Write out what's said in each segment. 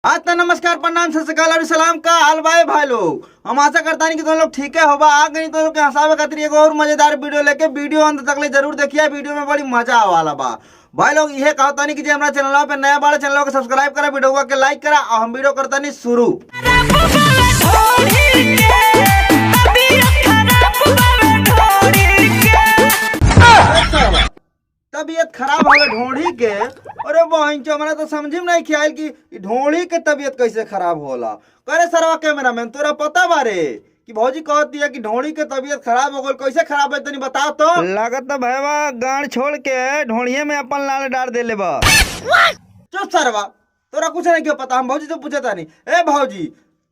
आता नमस्कार, प्रणाम, सत श्री अकाल और सलाम। का हाल भाई भाई लोग, हम आशा करता नहीं कि तुम लोग ठीक है होगा। आ गई तो लोग के हंसावे खातिर एगो और मजेदार वीडियो लेके। वीडियो अंत तक ले जरूर देखिए, वीडियो में बड़ी मजा आवाला बा। भाई लोग, यह कहता नहीं कि जे हमारा चैनल पे नया बाड़ा, चैनल को सब्सक्राइब करा, वीडियो के लाइक करा और हम वीडियो करता नहीं शुरू। तबीयत खराब होवे ढोढ़ी के? अरे बहन चो, हमरा तो समझी में नहीं ख्याल कि ई ढोढ़ी के तबीयत कैसे खराब होला। करे सरवा कैमरामैन, तोरा पता बारे कि भौजी कहत दिया कि ढोढ़ी के तबीयत खराब हो गइल, कैसे खराब है तनी बताओ तो। लागत तो भैया गांड छोड़ के ढोढ़िए में अपन लाल डाल देले बा। चुप सरवा, तोरा कुछ नहीं क्यों पता, हम भौजी से पूछता नहीं। ए भौजी,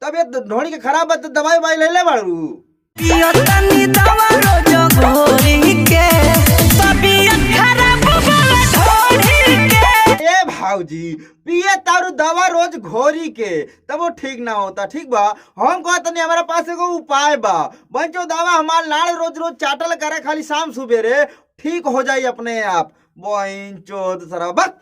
तबीयत ढोढ़ी के खराब बा तो दवाई why ले ले बाड़ू? ए भाऊजी, पिए तारू दवा रोज घोरी के तब वो ठीक ना होता। ठीक बा, हम कहत नहीं, हमारा पास एगो उपाय बा। बंचो दवा हमार लाड़ रोज रोज चाटल करे खाली शाम सुबेरे, ठीक हो जाई अपने आप। बंचो सरा बक।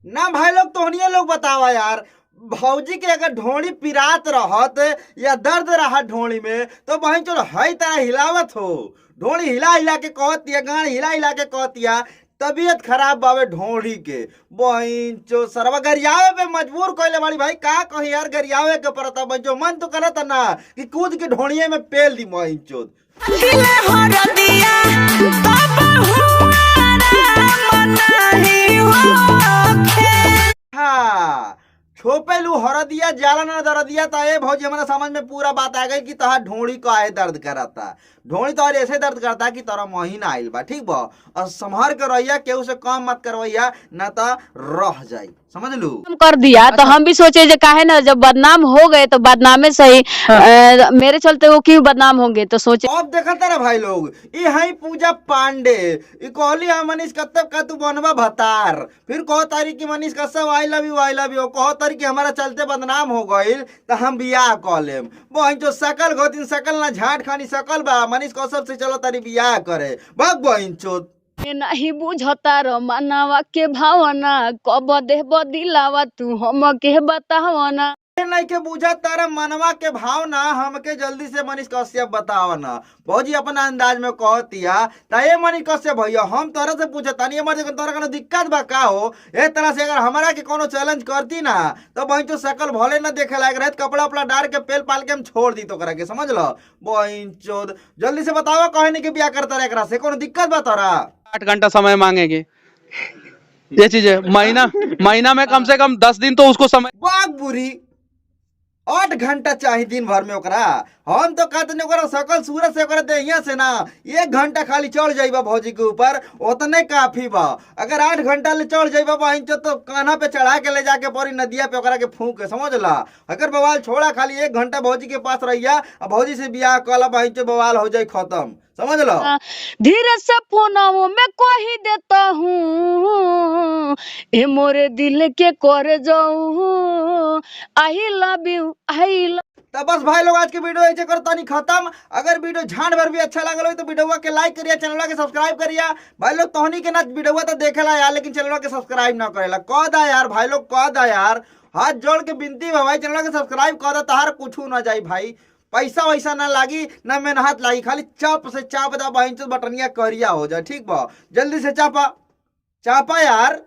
ना भाई लोग, तोहनिए लोग बतावा यार, भौजी के अगर ढोड़ी पिरात रहत या दर्द रहा ढोड़ी में तो बहन चलो हई तरह हिलावत हो, ढोड़ी हिला हिला के कहतिया, गाड़ हिला हिला के कहतिया तबीयत खराब बावे ढोड़ी के। बहन चो सरवा गरियावे पे मजबूर कइले बाड़ी भाई, का कही यार, गरियावे के पड़ता। बहन चो मन तो करता ना कि कूद के ढोड़िए में पेल दी बहन चो। हाँ, छोपेलू हरदिया जाला ना दरदिया। ता ए भौजी, हमारा समझ में पूरा बात आ गई कि तोहार ढोड़ी का आए दर्द करता। ढोड़ी तोहर ऐसे दर्द करता कि तोरा महीना आइल बा। ठीक बा, और संभर के रहिया, केहू से कम मत करवैया ना ता रह जाई, समझ लू। कर दिया तो हम भी सोचे जे काहे ना, जब बदनाम हो गए तो बदनामे सही, मेरे चलते वो क्यों बदनाम होंगे, तो सोचे। अब देखा तारा भाई लोग, ई हई पूजा पांडे, ई कहली हम मनीष कश्यप का तू बनवा भतार, फिर कहो तारी कि Manish Kashyap I love you, I love you, कहो तारी कि हमारा चलते बदनाम हो गइल तो हम बियाह कर लेम। बहन जो सकल गोतिन सकल ना झाट खानी सकल बा, मनीष कश्यप से चलो तारी बियाह करे बग बहन चोद। नहीं बुझता रो मनवा के भावना, कब देह दिलावा तू हम के बतावना। नहीं के बुझा तारा मनवा के भावना, हमके जल्दी से मनीष कश्यप बतावना। भौजी अपना अंदाज में कहतिया ता ए मनीष कश्यप भैया, हम तोरा से पूछत तानी, हमर देखो तोरा कोनो दिक्कत बा का हो? ए तरह से अगर हमरा के कोनो चैलेंज करती ना तो बहन चो शकल भले ना देखे लायक रहत, कपड़ा उपड़ा डाल के पेल पाल के हम छोड़ दी तोकरा के, समझ लो। बहन चोद जल्दी से बतावा कहे नहीं के बियाह करता रे, एकरा से कोनो दिक्कत बा तोरा? 8 घंटा समय मांगेंगे, ये चीज है। महीना महीना में कम से कम 10 दिन तो उसको समय बाग बुरी 8 घंटा चाहिए दिन भर में ओकरा। हम तो कहते नहीं ओकरा सकल सूरत से ओकरा देहिया से ना 1 घंटा खाली चढ़ जाइबा भौजी के ऊपर, उतने काफी बा। अगर 8 घंटा ले चढ़ जाइबा बहन चो तो कान्हा पे चढ़ा के ले जाके पड़ी नदिया पे ओकरा के फूंक के, समझ ला। अगर बवाल छोड़ा खाली 1 घंटा भौजी के पास रहिया और भौजी से बियाह कला बहन चो बवाल हो जाए खत्म, समझ लो। धीरे से फोनों में कही देता हूँ, ए मोरे दिल के कर जाऊँ, I love you I love. तो बस भाई लोग, आज के वीडियो ऐसे करता नहीं खत्म। अगर वीडियो झांड भर भी अच्छा लगल हो तो वीडियो के लाइक करिया, चैनल के सब्सक्राइब करिया। भाई लोग तोहनी के ना वीडियो तो देखेला यार, लेकिन चैनल के सब्सक्राइब ना करेला। कह दा यार भाई लोग, कह दा यार, हाथ जोड़ के विनती बा भाई, चैनल के सब्सक्राइब कर दा, तहार कुछ ना जाई भाई, पैसा वैसा ना लागी ना मेहनत लागी, खाली चाप से चाप दा बहन चोद बटनिया करिया हो जाए। ठीक बा, जल्दी से चापा चापा यार।